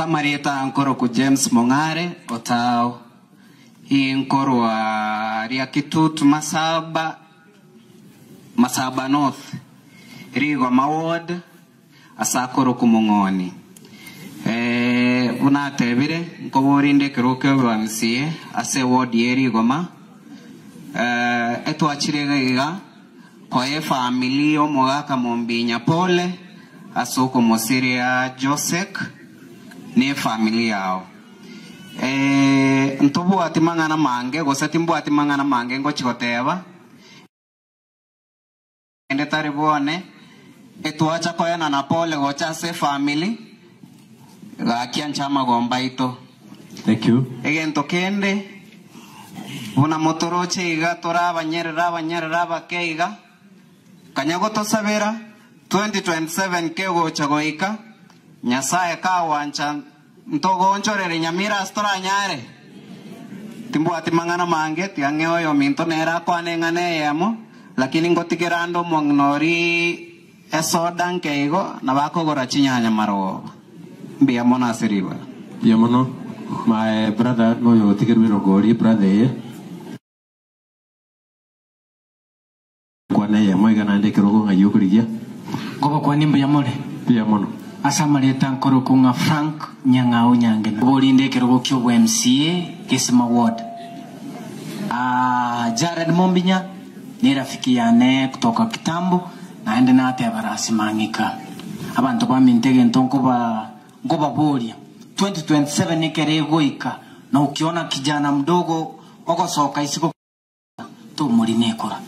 Amarieta nkoroku James Mong'are Otao, inkorwa Riakitutu Masaba, Masaba North, Rigoma Ward, ase akoroku Mong'oni. Buna atebire, nkoborinde ekerogo kia obobamisiye ase eward ye Rigoma, etwachire iga iga koa efamiri y'omogaka Mombinya pole ase okomosiria Josek na efamiri yao. Ntobwati mang'ana mange, gose timbwati mang'ana mange ngochia goteba. Ende tari bwone, etwacha koenana pole gocha ase efamiri, gaki ancha amagomba aito. Thank you. Egento kende, buna motoroche iga tore abanyerere abanyerere abake iga, kanya gotosabera 2027 kegocha goika, Nyasae kagwancha Ntogoonchorere nyamira ase toranyare? Timbwati mang'ana mange, tiga ng'e oyominto nere akwane eng'ana eyemo, lakini ngotigera ande omong'ina oria esoda nke igo, nabo akogora chinyanya marogoba. Mbuya mono ase ribaga. Mbuya mono my brother noyo otigerwe erongori brother eye. Kwana eyemo iga naende ekerogo ng'ai okorigia. Nkobakwania mbuya more. Mbuya mono. Ase amarieta nkorokwa ng'a Frank Nyang'au Nyangena. Oborinde ekerogo ki'obwa MCA Gesima Ward. Aah Jared Mombinya ne rafiki yane kutoka kitambo naende nateba rasima ng'ika. Abanto baminto egento nkoba nkobaboria 2027 ekero egoika na ukiona kijana mdogo ogosoka isiko Tomorina ekura.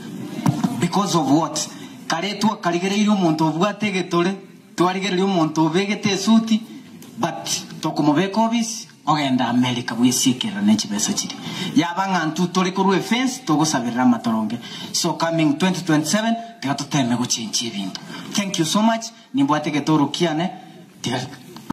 Because of what? Kare twakarigereirie omonto obwate egetore, twarigereria omonto obegete esuti, but tokomobeka obisi, ogenda America bwesiekerera ne chibesa chiria. Yaba ng'a ntwe tore korwa efence, togosaberera amatoronge. So coming 2027, tiga toteme gochenchia ebinto. Thank you so much, nimbwate egetoro kiane, tiga.